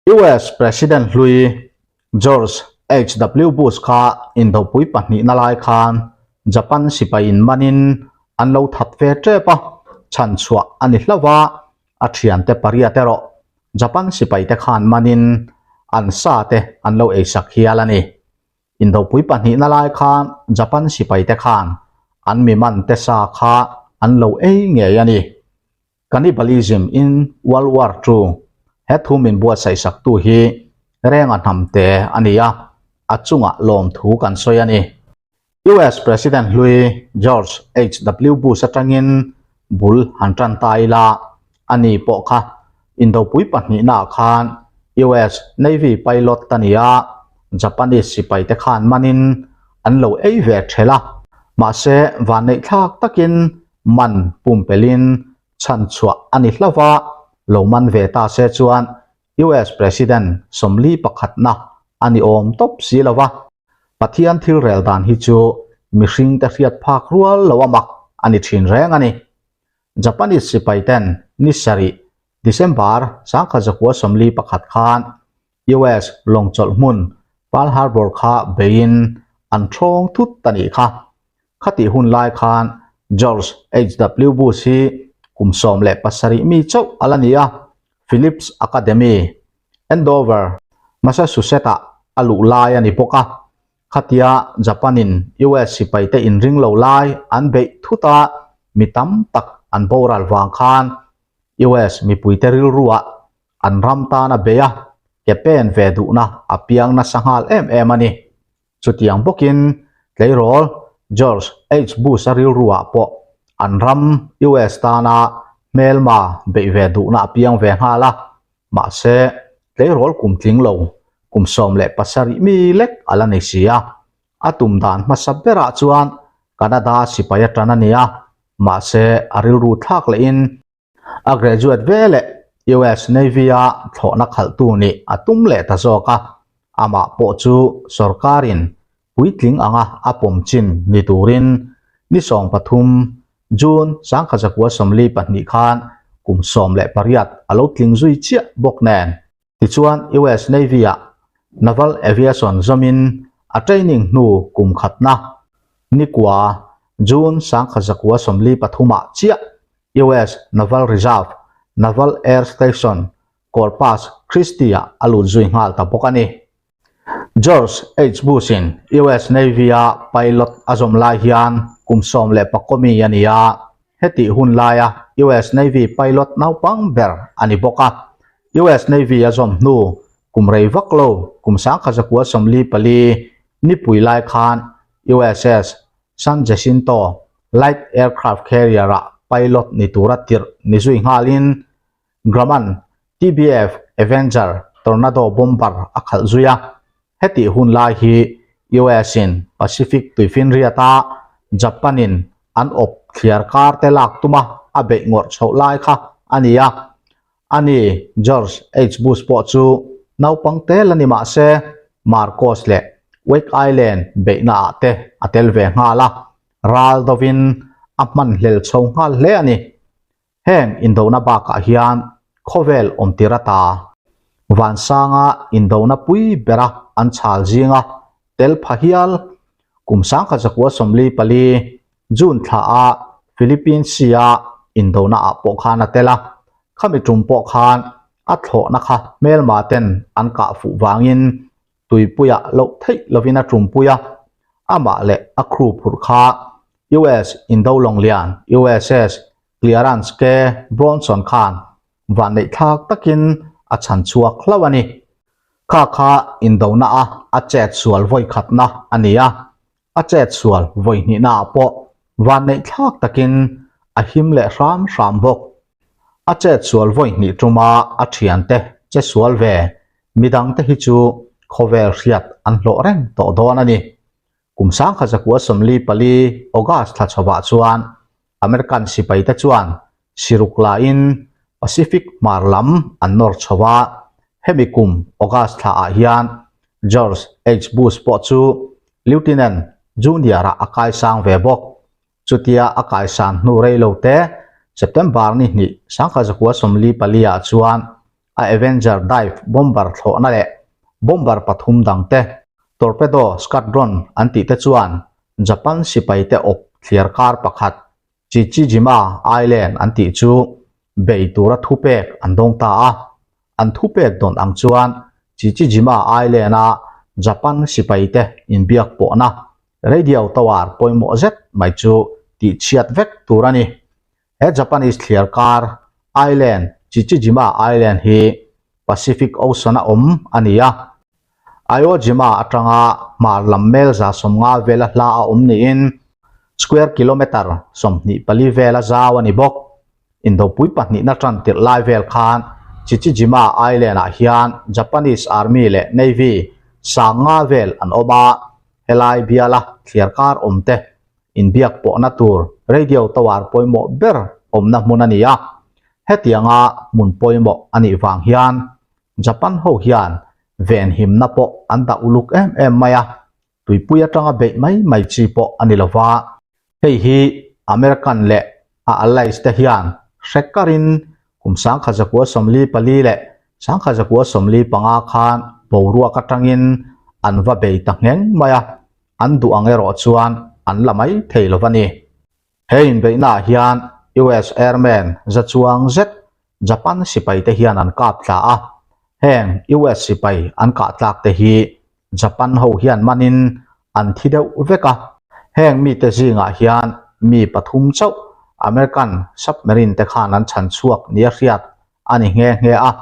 US President hlui George HW Bush kha indopui pahnihna lai khan Japan sipai in manin an lo that ve tep a, chhanchhuah a ni hlauh a, a thiante pariat erawh Japan sipaite khan manin an sa te an lo eisak hial a ni. Indopui pahnihna lai khan Japan sipaite khan an mi mante sa kha an lo ei ngei a ni. Cannibalism in World War Two he thu min buatsaih saktu hi Renga hnamte a ni a, a chungah lawmthu kan sawi a ni. US President hlui George HW Bush atangin bul han tan ta ila, ani pawh kha indopui pahnihnaah khan US Navy pilot a ni a, Japanese sipaite khan manin an lo ei ve thelh a, mahse vanneihthlak takin man pumpelhin chhanchhuah a ni hlauh a, lo man ve ta se chuan US President 41 na a ni awm tawp si lo va, Pathian thil rel dan hi chu mihringte hriat phak rual lo a mak a ni thin reng a ni. Japanese sipai ten ni sarih December 1941 khan US lawng chawlh hmun Pearl Harbor kha beiin an thawng thut a nih kha. Khatih hun lai khan George HW Bush hi kum 17 mi chauh a la ni a, Phillips Academy, Andover, Massachusetts-ah a luh lai a ni bawk a. Khatia Japan-in US sipaite inring lo lai an beih thut a, mi tam tak an boral vang khan US mipuite rilruah an ram tan a bei a, ke pen ve duhna a piang nasa nghal em em a ni. Chutiang bawkin tleirawl George H. Bush-a rilruah pawh an ram US tana hmelma beih ve duhna a piang ve nghal a, mahse tleirawl kum tling lo kum 17 mi lek a la ni si a. A tum dan hmasa berah chuan Canada sipai a tan a ni a, mahse a rilru thlak lehin A graduate ve leh US Navy-a thlawhna khalhtu nih a tum leh ta zawk a, amah pawh chu sorkarin puitling anga a pawm chin ni turin ni 13 June 1942 khan kum 18 a lo tling zui chiah bawk nen. Tichuan US Navy-ah Naval Aviation zawmin a training hnu kum khatna nikua June 1943-ah chiah US Naval Reserve Naval Air Station Corpus Christi-ah a lut zui nghal ta bawk a ni. George H. Bush-in US Navy-a pilot a zawm lai hian kum 14 mi a ni a, hetih hun laia US Navy pilot naupang ber a ni bawk a. US Navy a zawm hnu kum rei vak lo kum 1944 nipui lai khan USS San Jacinto Light Aircraft Carrier-ah pilot ni tura tirh ni zui nghalin Grumman TBF Avenger Tornado bomber a khalh zui a, hetih hun lai hi US-in Pacific tuifinriata Japan-in an awp thliar kar te lak tuma a beih ngawrh chhoh lai kha a ni a. Ani George H. Bush pawh chu naupang tel a ni mah se Marcos leh Wake Island beihnaah te a tel ve nghal a, ral dovin a hmanhlel chho nghal hle a ni. Heng indona bakah hian khawvel awmtir ata Vansanga indona pui bera an chhal zinga tel pha hial kum 1944 June thla a Philippines Sea-a indona ah pawh khan a tel a, khami tum pawh khan a thlawhna kha hmelma ten an kah fuh vangin tuipuiah loh theih lovin a tumpui a, amah leh a crew phurh kha US Indo Lawnglian, USS Clearance K. Bronson khan vanneih thlak takin a chhan chhuak hlauh a ni. Kha kha Indona a a chet sual vawi khatna a ni a, a chet sual vawi hnihna ah pawh vanneih thlak takin a him leh hram hram bawk. A chet sual vawi hnih tuma a thiante che sual ve midangte hi chu khawvel hriat an hlawh reng tawh dawn a ni. Kum 1944 August thla chhovah chuan American sipaite chuan siruk lain Pacific hmar lam an nawr chho a, hemi kum August thla ah hian George H. Bush pawh chu Lieutenant Junior-ah a kaisang ve bawk. Chutia a kaisan hnu rei lo te, September ni hnih 1944 ah chuan. A Avenger dive bomber thlawhna leh bomber pathum dangte, Torpedo Squadron an tihte chuan Japan sipaite awp thliar kar pakhat Chichijima Island an tih chu bei tura thupek an dawng ta a. An thupek dawn ang chuan Chichijima Island-a Japan sipaite inbiak pawhna radio tower pawimawh zet mai chu tihchhiat vek tur a ni. He Japanese thliar kar island Chichijima Island hi Pacific Ocean-a awm a ni a. Iwo Jima atanga hmar lam mel 150 vela hla a awm niin square kilometre 24 vela zau a ni bawk. Indopui pahnihna tan tirh lai vel khan Chichijima Island-ah hian Japanese Army leh Navy 5000 vel an awm a, helai biala thliar kar awmte inbiak pawhna tur radio tower pawimawh ber awmna hmun a ni a. Hetianga hmun pawimawh a nih vang hian Japan ho hian venhimna pawh an dah uluk em em mai a, tuipui atanga beih mai mai chi pawh a ni lo va. Hei hi American leh a allies te hian hre karin kum 1944 leh 1945 khan boruak atangin an va bei ta ngheng mai a. An duh ang erawh chuan an la mai thei lo a ni. He inbeihnaah hian US Airmen za chuang zet Japan sipaite hian an kap tla a, heng US sipai an kah tlak te hi Japan ho hian manin an thi deuh vek a. Heng mite zingah hian mi pathum chauh American submarine te khan an chhan chhuak nia hriat a ni nghe nghe a.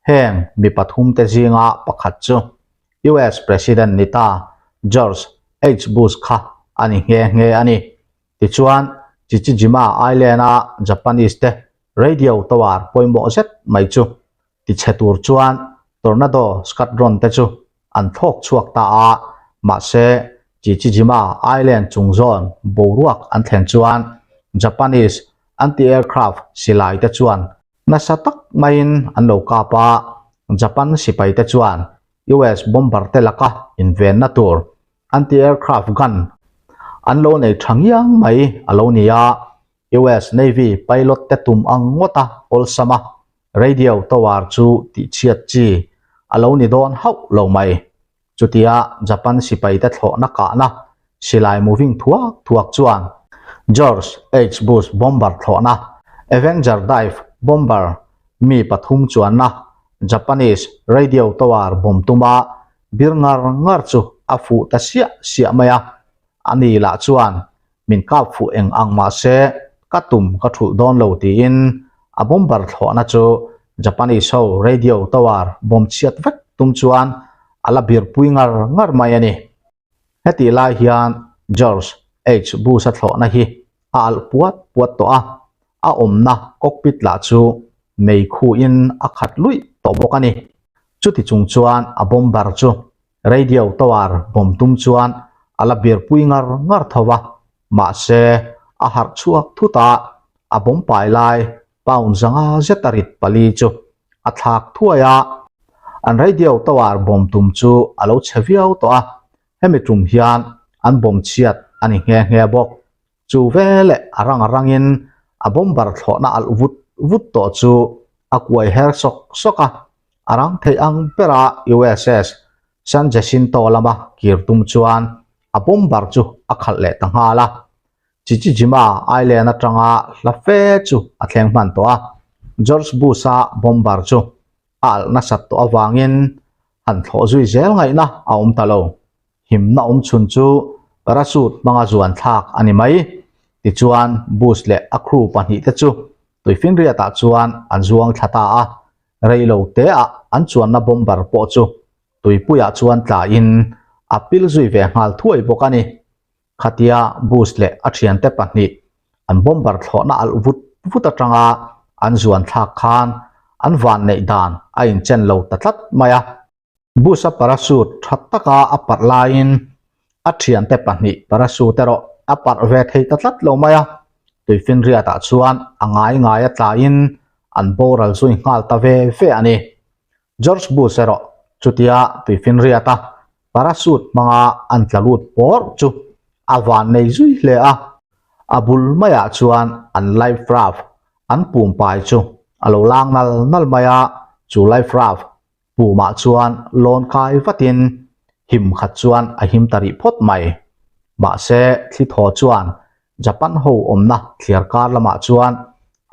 Heng mi pathum te zinga pakhat chu US President ni ta George H. Bush kha a ni nghe nghe a ni. Tichuan, Chichijima Island-a Japanese te radio tower pawimawh zet mai chu tichhe tur chuan Tornado Squadron te chu an thlawk chhuak ta a, mahse Chichijima Island chung zawn boruak an thlen chuan Japanese anti-aircraft silai te chuan Nasa tak maiin an lo kap a, Japan sipaite chuan US bomber te laka invenna tur anti-aircraft gun an lo nei tha ngiang mai a lo ni a, US Navy pilot te tum ang ngawta awlsam a, radio tower chu tihchhiat chi a lo ni dawn hauh lo mai. Chutia Japan sipaite thlawhna kahna silai moving thuak thuak chuan George H. Bush bomber thlawhna Avenger dive bomber mi pathum chuanna Japanese radio tower bomb tuma bir ngar ngar chu a fuh ta siah siah mai a. Ani lah chuan min kap fuh eng ang mahse ka tum ka thulh dawn lo tiin a bomber thlawhna chu Japanese ho radio tower bomb chhiat vek tum chuan a la birpui ngar ngar mai a ni. Hetih lai hian George H. Bush-a thlawhna hi a alh puat puat tawh a, a awmna cockpit lah chu meikhuin a khat luih tawh bawk a ni. Chuti chung chuan a bomber chu Radio tower bawm tum chuan a la birpui ngar ngar tho a, mahse a harh chhuak thut a, a bawm pai lai pound zanga zet a rit pali chu a thlak thuai a. An radio tower bawm tum chu a lo chhe viau tawh a, hemi tum hian an bawm chhiat a ni nghe nghe bawk. Chu veleh a rang a rangin a bomber thlawhna alh vut vut tawh chu a kuai her sawk sawk a, A rang theih ang bera USS San Jacinto lama kir tum chuan a bomber chu a khalh leh ta nghal a. Chichijima Island atanga hla fe chu a thleng hman tawh a. George Bush-a bomber chu a alh nasat tawh avangin han thlawh zui zel ngaihna a awm ta lo. Himna awm chhun chu parachute hmanga zuan thlak a ni mai. Tichuan Bush leh a crew pahnihte chu tuifinriatah chuan an zuang thla ta a. Rei lo te ah an chuanna bomber pawh chu tuipuiah chuan tlain a pil zui ve nghal thuai bawk a ni. Khatia Bush leh a thiante pahnih an bomber thlawhna alh vut vut atanga an zuan thlak khan an van neih dan a inchen lo ta tlat mai a. Bush-a parachute tha taka a parh laiin a thiante pahnih parachute erawh a parh ve thei ta tlat lo mai a, tuifinriatah chuan a ngai ngai a tlaiin an boral zui nghal ta ve ve a ni. George Bush erawh chutia tuifinriata parachute hmanga an tla lut pawr chu a van nei zui hle a, a bul maiah chuan an life raft an pum pai chu a lo lang nal nal mai a. Chu life raft pumah chuan lawn kai vatin him khat chuan a him ta rih phawt mai. Mahse, thli thaw chuan Japan ho awmna thliar kar lamah chuan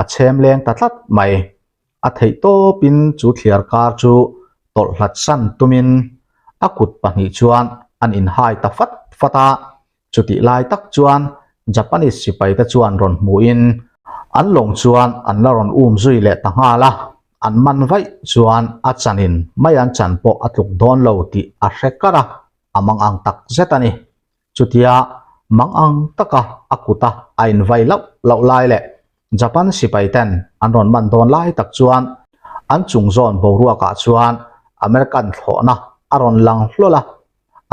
a chhem leng ta tlat mai. A theih tawpin chu thliar kar chu tawlh hlat san tumin a kut pahnih chuan an inhai ta fat fat a. Chutih lai tak chuan Japanese sipaite chuan rawn hmuhin an lawng chuan an la rawn um zui leh ta nghal a, an man vaih chuan a chanin mai an chan pawh a tluk dawn lo tih a hre kar a, a mang ang tak zet a ni. Chutia mang ang taka a kuta a invai lauh lauh lai leh Japan sipaiten an rawn man dawn lai tak chuan an chung zawn boruakah chuan American thlawhna a rawn lang hlawl a,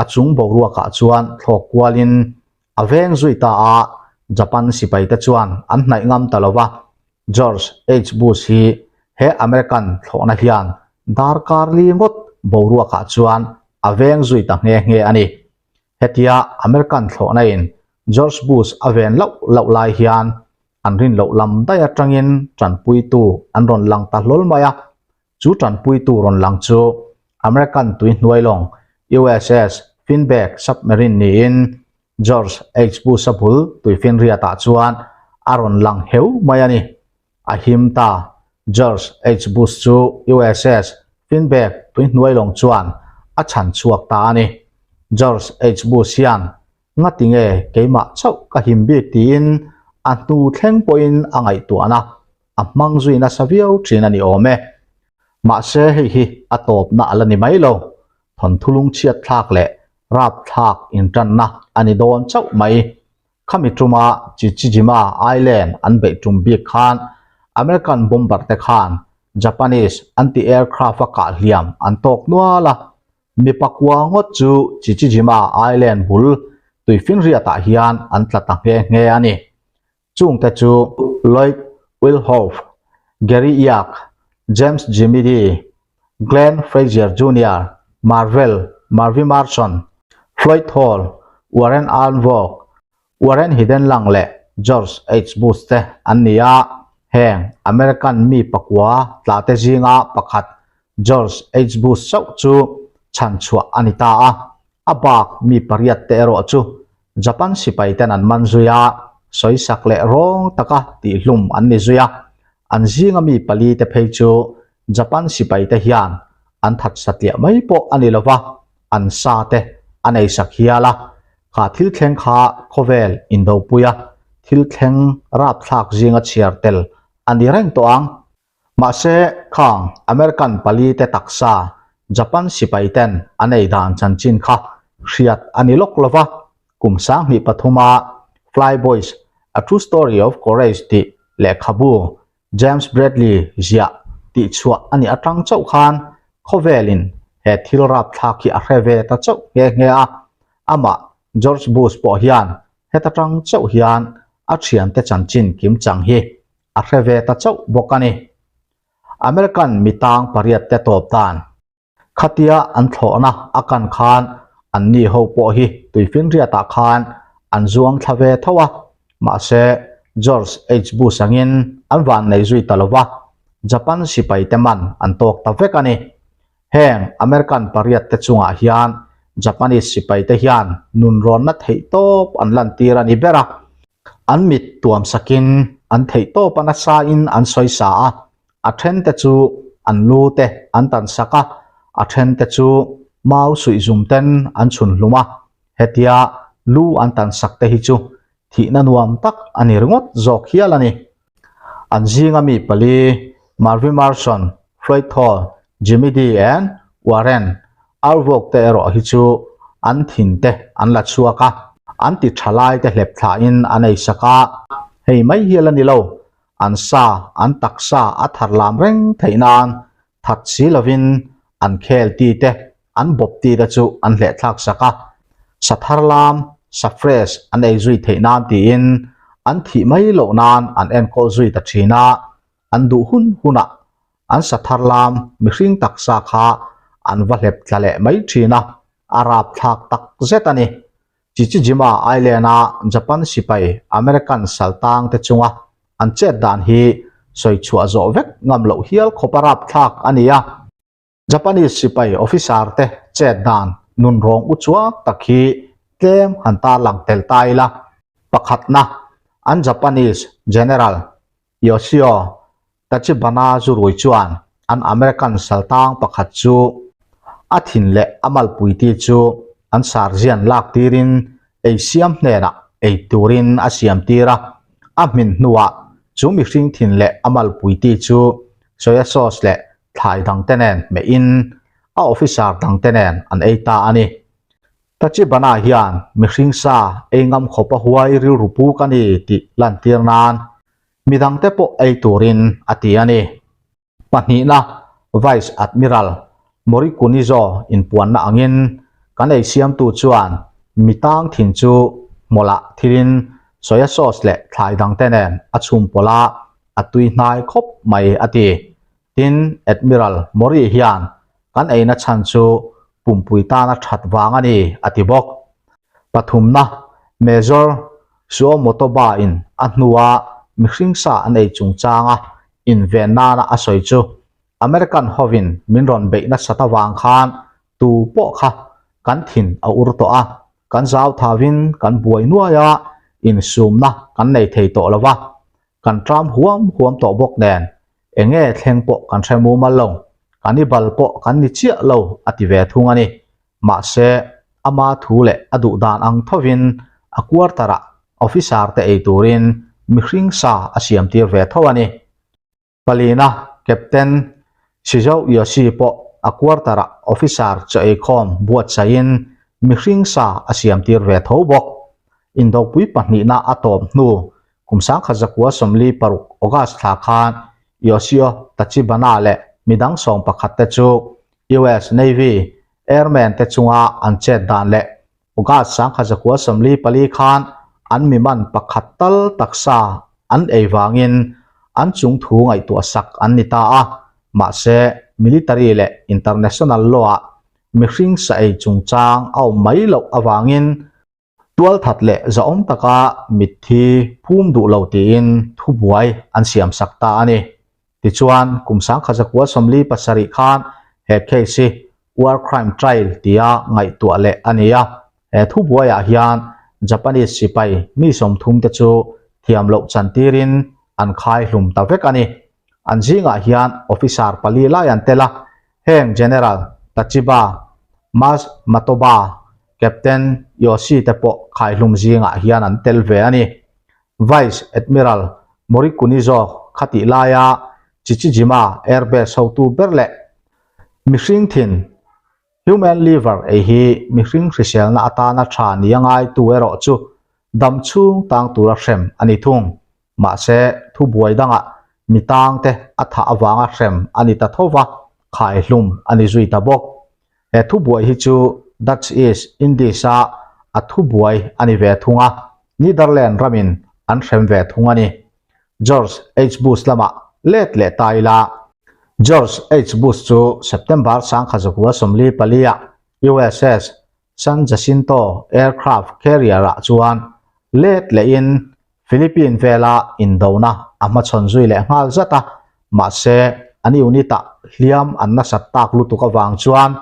a chung boruakah chuan thlawk kualin a veng zui ta a, Japan sipaite chuan an hnaih ngam ta lo va, George H. Bush hi he American thlawhna hian darkar li ngawt boruakah chuan a veng zui ta nghe nghe a ni. Hetia American thlawhna in George Bush a ven loh loh lai hian an rin loh lam daih atangin tanpuitu an rawn lang ta hlawl mai a, Chu tanpuitu rawn lang chu American tuihnuai lawng USS Finback submarine niin George H. Bush-a bul tuifinriatah chuan a rawn lang heu mai a ni. A him ta. George H. Bush chu USS Finback tuihnuai lawng chuan a chhan chhuak ta a ni. George H. Bush hian Ngati nge keimah chauh ka him bik tiin a hnu thleng pawhin a ngaihtuahna a hmang zui nasa viau thin a ni awm e. Mahse hei hi a tawpna a la ni mai lo, thawnthu lungchhiat thlak leh rap thlak intanna a ni dawn chauh mai. Khami tuma Chichijima Island an beih tum bik khan American bomber te khan Japanese anti-aircraft a kah hliam an tawk nual a, Mi pakua ngawt chu Chichijima Island bul tuifinriatah hian an tla ta nghe nghe a ni. Chungte chu Lloyd Wilhoff, Gary Yak, James Jimmy Dee, Glenn Frazier Junior, Marvel Marvy Marson, Floyd Hall, Warren Arnvog, Warren Hidenlang leh George H. Bush te an ni a, heng American mi pakua tlate zinga pakhat George H. Bush chauh chu chhan chhuah a ni ta a, a bak mi pariat te erawh chu Japan sipai ten an man zui a, sawisak leh rawng taka tihhlum an ni zui a, an zinga mi pali te phei chu Japan sipai te hian an that satliah mai pawh a ni lova, an sa te a nei sak hial a, kha thil thleng kha khawvel indopuia thil thleng rapthlak zinga chhiar tel a ni reng tawh ang. Mahse, khang American pali te taksa Japan sipai ten an ei dan chanchin kha hriat a ni lawk lova, kum sanghnih pathuma Flyboys, A True Story of Courage tih lehkhabu James Bradley ziah tih chhuah a nih atang chauh khan khawvelin he thil rapthlak hi a hre ve ta chauh nghe nghe a. Amah George Bush pawh hian heta tang chauh hian a thiante chanchin kim chang hi a hre ve ta chauh bawk a ni. American mitang pariat te tawp dan. Khatia an thlawhna a kan khan anni ho pawh hi tuifinriatah khan an zuang thla ve tho a, mahse George H. Bush angin an van nei zui ta lo va, Japan sipai te man an tawk ta vek a ni. Heng American pariat te chungah hian Japanese sipai te hian nunrawnna theihtawp an lantir a ni ber a, An mit tuam sakin an theihtawp a nasa in an sawi sa a, a then te chu an lu te an tan sak a, a then te chu mau suih zum ten an chhun hlum a, hetia lu an tan sak te hi chu thihna nuam tak a ni ringawt zawk hial a ni. An zinga mi pali, Marvin Marson, Floyd Hall, Jimmy Dee and Warren Arvawk te erawh hi chu an thin te an la chhuak a, an ti tha lai te hlep thlahin an ei sak a, hei mai hial a ni lo, an sa, an taksa a thar lam reng theih nan that si lovin an khel ti te, an bawp ti te chu an hleh thlak sak a, sa thar lam, sa fresh an ei zui theih nan tiin an thih mai loh nan an enkawl zui ta thin a, an duh hun hunah an sa thar lam mihring taksa kha an va hlep tla leh mai thin a, a rapthlak tak zet a ni. Chichijima Island-a Japan sipai American saltang te chunga an chet dan hi sawi chhuah zawh vek ngam loh hial khawp a rapthlak a ni a. Japanese sipai officer te chet dan nunrawng u chuak tak hi tlem han tarlang tel ta ila. Pakhatna, an Japanese General Yoshio Tachibana zurui chuan an American saltang pakhat chu a thin leh a malpui ti chu an sarzian lak tirin ei siam hnenah ei turin a siam tir a, a hmin hnuah chu mihring thin leh a malpui ti chu soya sauce leh thlai dangte nen hmehin a officer dangte nen an ei ta a ni. Tachibana hian mihring sa ei ngam khawp a huai rilru puk a ni tih lantir nan midangte pawh ei turin a ti a ni. Pahnihna, Vice Admiral Mori Kunizo inpuanna angin kan ei siamtu chuan mi tang thin chu hmawlh thilin soya sauce leh thlai dangte nen a chhum pawlh a, a tui hnai khawp mai a ti. Tin, Admiral Mori hian kan eina chhan chu pumpui tana that vang a ni a ti bawk. Pathumna, Major Suo-Motoba in a hnua mihring sa an ei chungchanga inven nana a sawi chu American hovin min rawn beih nasat avang khan tu pawh kha kan thin a ur tawh a, kan zau thavin kan buai nuai a, insumna kan nei thei tawh lo va, kan tram huam huam tawh bawk nen eng nge thleng pawh kan hre mumal lo, kan i bal pawh kan ni chiah lo a ti ve thung a ni. Mahse, ama thu leh a duh dan ang thovin a quarter-ah officer te ei turin mihring sa a siam tir ve tho a ni. Palina Captain Shizo Yoshi pawh a quarter-ah officer chaw eikhawm buatsaihin mihring sa a siam tir ve tho bawk. Indopui pahnihna a tawp hnu kum sangkhat zakua 46 August thla khan Yoshio Tachibana leh midang sawm pakhat te chu US Navy Airmen te chunga an chet dan leh August sangkhat zakua 44 khan an miman pakhat tal taksa an ei vangin an chung thu ngaihtuah sak an ni ta a, mahse military leh international law-ah mihring sa ei chungchang a awm mai loh avangin Tualthat leh zahawm taka mitthi phum duh lo tiin thubuai an siam sak ta a ni. Tichuan, kum 1947 khan he case hi War Crime Trial tia ngaihtuah leh a ni a. He thubuaiah hian Japanese sipai mi 30 te chu thiam loh chantirin an khai hlum ta vek a ni. An zingah hian officer pali lai an tel a, heng General Tachiba Mas Matoba, Captain Yoshi te pawh khaihlum zingah hian an tel ve a ni. Vice Admiral Morikuni zawk khatih laia Chichijima Air Base hotu ber leh mihring thin Human liver ei hi mihring hriselna atana tha nia ngaitu erawh chu dam chhung tang tura hrem a ni thung. Mahse, thubuai dangah mi tangte a thah avanga hrem a ni ta tho va, khaihlum a ni zui ta bawk. He thubuai hi chu Dutch East Indies-a a thubuai a ni ve thung a, Netherlands ramin an hrem ve thung a ni. George H. Bush lamah let leh ta ila. George H. Bush chu September 1944-ah USS San Jacinto aircraft carrier-ah chuan let lehin Philippine vela indona a hmachhawn zui leh nghal zat a, mahse an unit-ah hliam an nasat tak lutuk avang chuan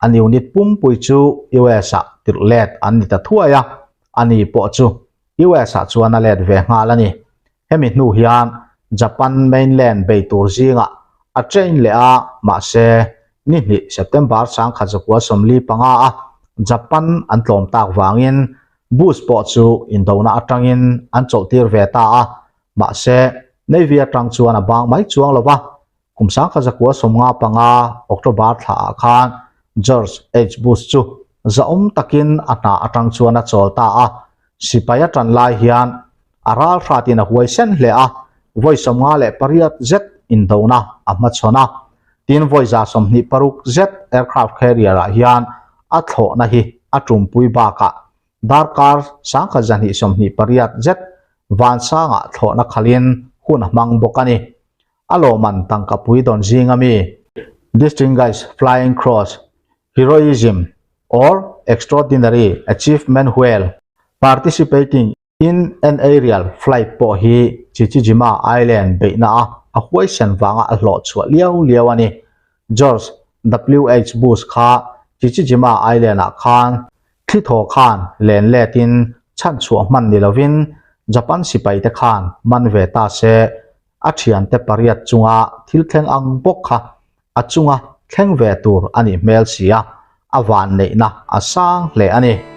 an unit pumpui chu US-ah tirh let an ni ta thuai a, ani pawh chu US-ah chuan a let ve nghal a ni. Hemi hnu hian Japan mainland bei tur zingah a train leh a, mahse ni hnih September 1945 a Japan an tlawm tak vangin Bush pawh chu indona atangin an chawlhtir ve ta a, mahse Navy atang chuan a bang mai chuang lo va, Kum 1995 October thlaah khan George H. Bush chu zahawm takin a hna atang chuan a chawl ta a, sipai a tan lai hian a ral hratin a huaisen hle a, vawi 58 zet indona a hmachhawn a, tin vawi 26 zet aircraft carrier-ah hian a thlawhna hi a tumpui bakah darkar 1228 zet vansangah thlawhna khalhin hun a hmang bawk a ni. A lawmman tangkapui dawn zinga mi, Distinguished Flying Cross, Heroism or Extraordinary Achievement while Participating in an Aerial Flight pawh hi Chichijima Island beihna a. a huaisen vanga a hlawh chhuah liau liau a ni. George WH Bush kha Chichijima Island-ah khan thli thaw khan len letin chhanchhuah hman ni lovin Japan sipaite khan man ve ta se, a thiante pariat chunga thil thleng ang bawk kha a chunga thleng ve tur a nih hmel si a, a vanneihna a sang hle a ni.